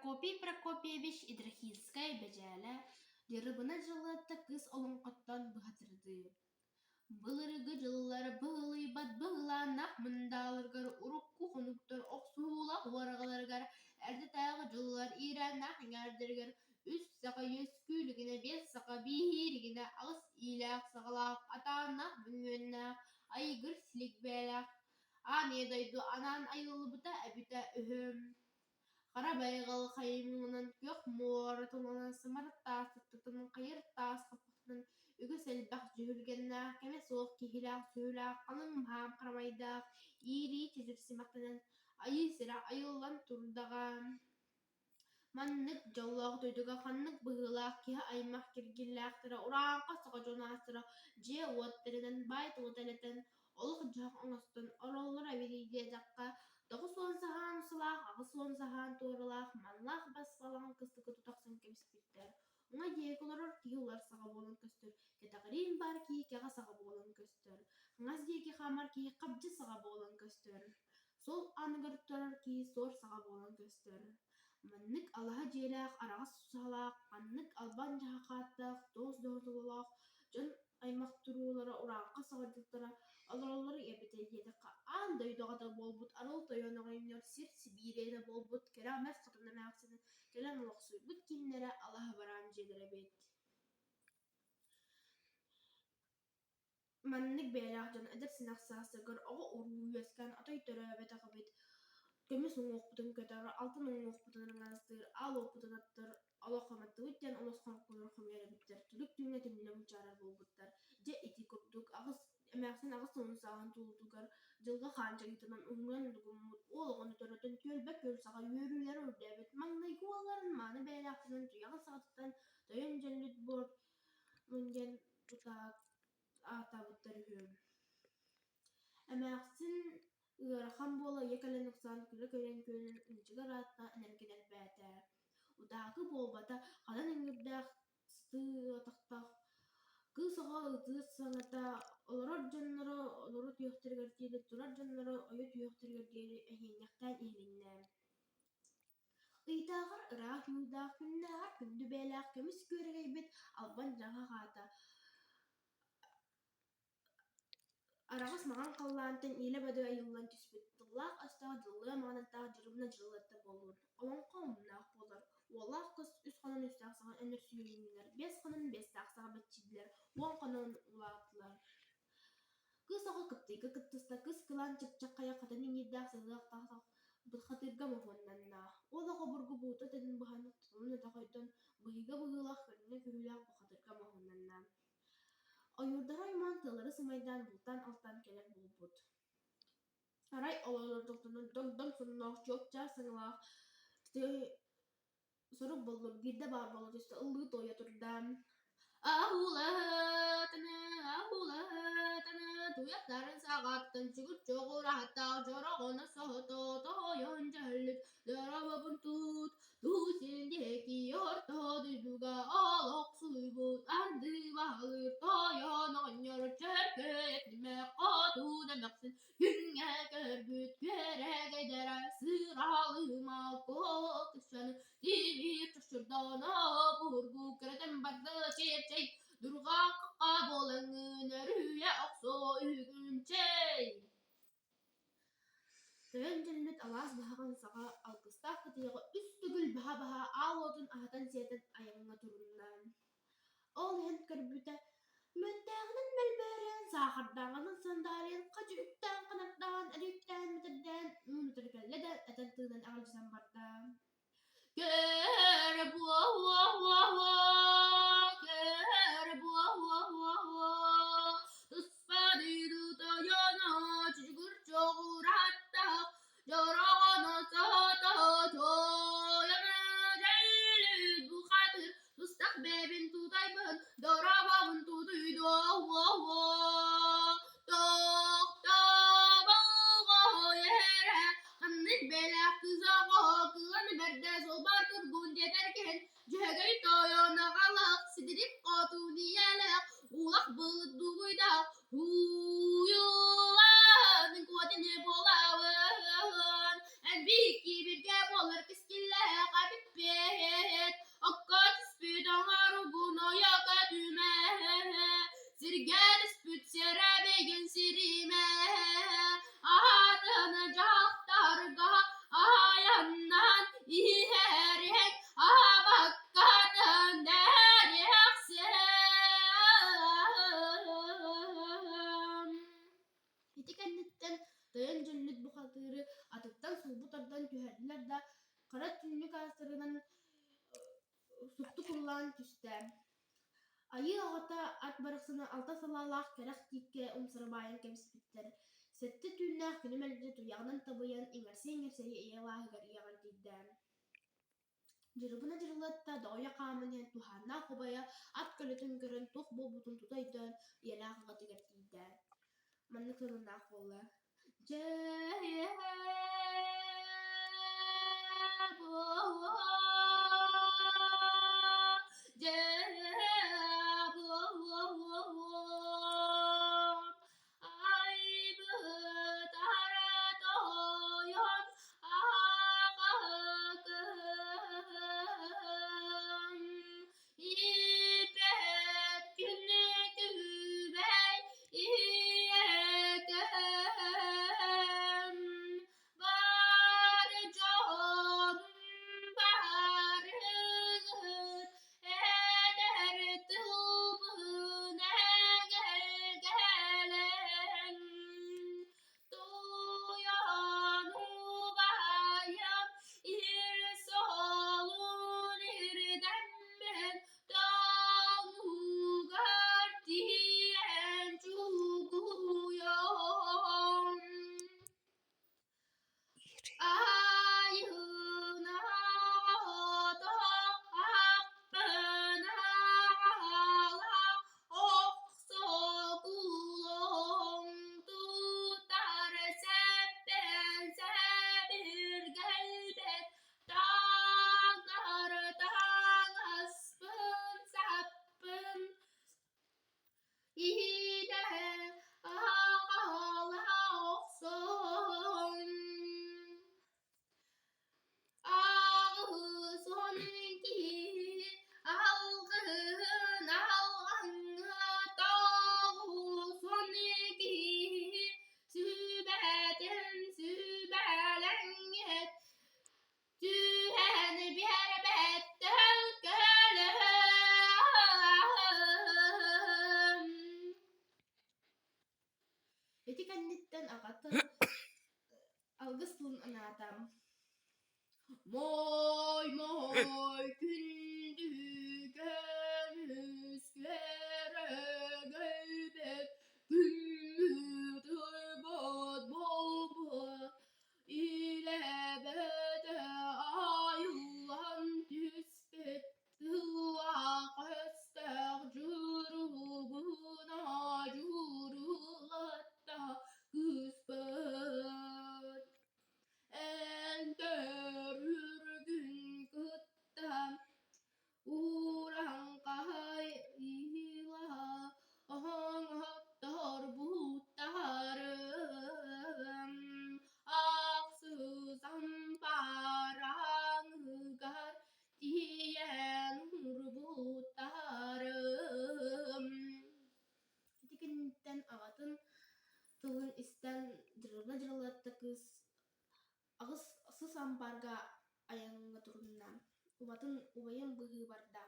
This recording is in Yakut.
Прокопий Прокопьевич Идрахинскай-Бэдьээлэ Дьырыбына Дьылыатта кыыс олоҥхоттон быһатырдыы Былыргы дьыллар быһылыйбат быһылааннаах мындааларыгар урукку хонуктар охсуһуулаах уораҕаларыгар эрдэтээҕи дьыллар иирээннээх эҥээрдэригэр үс саха үөскүү илигинэ, биэс саха бииһии илигинэ, аҕыс иилээх-саҕалаах, атааннаах мөҥүөннээх, айгыр-силик бэйэлээх аан ийэ дойду анаан айыллыбыта эбитэ үһү. Хара байҕал хайымынан, күөх муора туланан, сымар таас туттутунан, хайыр таас хаппытынан үгүс элбэх дьүһүлгэннээх, кэмэ суох киһилээх-сүөһүлээх, халыҥ баһаам харамайдаах, иирии чэчир симэхтэнэн айыы сирэ айыллан турдаҕа. Маннык дьоллоох дойдуга ханнык быһыылаах киһи аймах киргиллээхтэрэ, урааҥхай саха дьон аастара дьиэ-уот тэринэн, баай-туо дэлэтэн, олох-дьаһах оҥостон олороллоро эбитий диэтэххэ, 90 саһаан усталаах, 80 саһаан туоралаах, маллаах бас балаҕан кыстыкка тутахсан кэбиспиттэр. Уҥа диэки олорор киһи улар саҕа буолан көстөр, кэтэҕириин баар киһи кэҕэ саҕа буолан көстөр, хаҥас диэки хаамар киһи хабдьы саҕа буолан көстөр. Суол ааныгар турар киһи суор саҕа буолан көстөр. Маннык алаһа дьиэлээх, араҕас саһалаах, ханнык албан дьаһахааттаах, туос доһотолоох дьон аймах туруулара урааҥха саҕардыктара олороллоро эбитэ диэтэххэ, аан дойдуга да буолбут арыл тойон оҕонньор сир сибиириэнэ буолбут кэрэ эмэс хотун эмээхсинэ кэлэн олохсуйбут кииннэрэ алаһа бараан дьиэлэрэ эбит. Маннык бэйэлээх дьон эдэр сэнэх саастарыгар оҕо-уруу үөскээн отой төрөөбөтөх эбит, көмүс уҥуохпутун көтөр, алтан уҥуохпутун араҥастыыр, аал уоппутун оттор, олох хаматтыбыт диэн олус хоҥкуйар хомуйар эбиттэр, түлүк түүҥҥэ түмүллэ мунчаарар буолбуттар. Дьэ ити курдук аҕыс эмээхсин 80 сааһын туолуутугар дьылҕа хаан дьайыытынан уһуҥнан угуммут уол оҕону төрөтөн түөлбэ күөл саҕа үөрүүлэрэ үрдээбит маҥнайгы уолларын мааны бэйэлээхтэрин туйаҕын саҕатыттан тойон дьэллит буор диэн тута ааттаабыттар үһү. Эмээхсин ыарахан буола ыйа кэлэн ыксаан күлэ көрөн күөлүн ынчыга ыраатта энэргин элбээтэ. Утаакы буолбата, ханан ыҥыырдаах сытыы атахтаах кыыс оҕо ытыыр саҥата олорор дьонноро олоро түһүөхтэригэр диэри, турар дьонноро ойо түһүөхтэригэр диэри эһиэнньэхтээн иһилиннэ. Ыйдааҕар ыраах юудаах, күннээҕэр күндү бэйэлээх көмүс күөрэгэйбит албан дьаҥах аата араҕас маҥан халлаантан иилэ-бады айыллан түспүт тыллаах-өстөөх дьыллыа маҕанаттаах дьырыбына дьыллатта буоллун, олоҥхо омуннаах буолар, уоллаах кус үс хонон үстээх саҕа өнөрсүйүлүннүлэр, биэс хонон биэстээх саҕа бэччийдилэр, уон хонон улааттылар. Кыыс оҕо кыптыйга кыттыста, кыс кылаан чыпчаххайа хатан иҥиирдээх сылыахтаах бухатыырга моһуоннанна. Уол оҕо обургу буута этин быһан, тутулун өтөх ойдон, быһыыга быһыылаах, көрүҥэ күһүүлээх бухатыырга моһуоннанна. Ойуурдара аймаан тыалары сымайдаан бултаан-алтаан кэлэр буолбут. Арай олордохторуна догдоҥ сонноох, чуопчаар саҥалаах Сорук боллур биирдэ баар буола түстэ, ыллыы туойа турда: Аһуулаһытаны, аһуулаһытаны, туйахтарын саҕаттан сүгүр чоҕураһаттаах дьороҕоно соһуто тоһойон дьөһөллүт, дорообобун тут, туу син диэки орто дойдуга олохсуйбут анды баһылыыр тойон оҕонньор чөркөй этимэ хотун эмэхсин Күҥҥэ көрбүт күөрэгэйдэрэ сыыралыма куотушаны тимир чочурдана буургу кэрэтэн барда чиэчэй дурҕаахха буолаҥҥын өрүһүйэ охсо үһүгүн чэй Тойон дьэллит алаас баһаҕын саҕа алгыстаах кытыйаҕа үс төгүл баһа-баһа аал уотун аһатан-сиэтэн айаҥҥа турунна. Ол иһэн көрбүтэ, мүөттээҕинэн мөлбөөрүйэн, саахардааҕынан сандаарыйан, хадьы үктээн-ханардаан, эрүүктээн-мэтэрдээн уун утары кэллэ да этэн тыынан аҕалдьытан барда. Көр буо-уо-уо-уо, көр буо-уо-уо-уо, туспа дойду тойоно чучугур чоҕурааттаах Дьороҕоно сото туойана дьэллит бухатыр тустах бэйэбин тутайбын доробобун тутуйдуо Тохтоболго эрэ ханнык бэлэх кыыс оҕо кыан бэрдэ суолбар тургут. иһэриҥ абаккатын эриэхсин. Ити кэнниттэн тойон дьөллүт бухатыыры атыттан сулбу тардан түһэрдилэр да, хара түннүк аастарынан супту курулаан түстэ. Айыы аҕата ат барахсаны алта салаалаах кэрэх тииккэ умсары баайан кэбиспиттэр. Сэттэ түүннээх күнү мэлдьи туйаҕынан табыйан иҥэрсэ-иҥэрсэ ийэ алааһыгар иэҕэн тиийдэ. Дьырыбына дьырылыатта доҕойо хааман иһэн туһааннаах убайа ат көлөтүн көрөн туох буолбутун тута өйдөөн ийэлээх аҕатыгар тиийдэ. Маннык сонуннаах буолла: Дьэ Айбытара тоойон аҕакым, Ииппэт күнү күбэй ийэкэм, Бар дьонум барыгыт эдэр тылбын эгэлгэлээн Туйан убайым ир солун ирдэммин тоҥугар тиийэн чугуйом. Айыына ото аппын аҕала охсокулуҥ тутар сэппэн сэбиргэлбэт таҥнар таҥаспын саппын Иһитэ аҕала охсон Аҕыс киһи алгыһын алҕаҥҥа 90 киһи сүбэтин сүбэлэҥҥит Түһэн биэрбэт төлкөлөм. Ити кэнниттэн аҕата алгыс тылын анаата: Моой-моой күндү көмүс күөрэгөйбүт күммүт ылбыт буолбут Илэбэтэ айыллан түспүт тыллаах өстөөх дьуругуна дьурулатта кыыспыт. Эн төрүүргүн кытта Урааҥхай ила оҥотторбуттарым, ахсыс ампаараҥыгар тиийэн уурбуттарым. Ити кэнниттэн аҕатын тылын истэн дьырылла-дьырыллатта кыыс аҕыс сыс ампаарга айаҥҥа турунна, убатын убайын быһыы барда.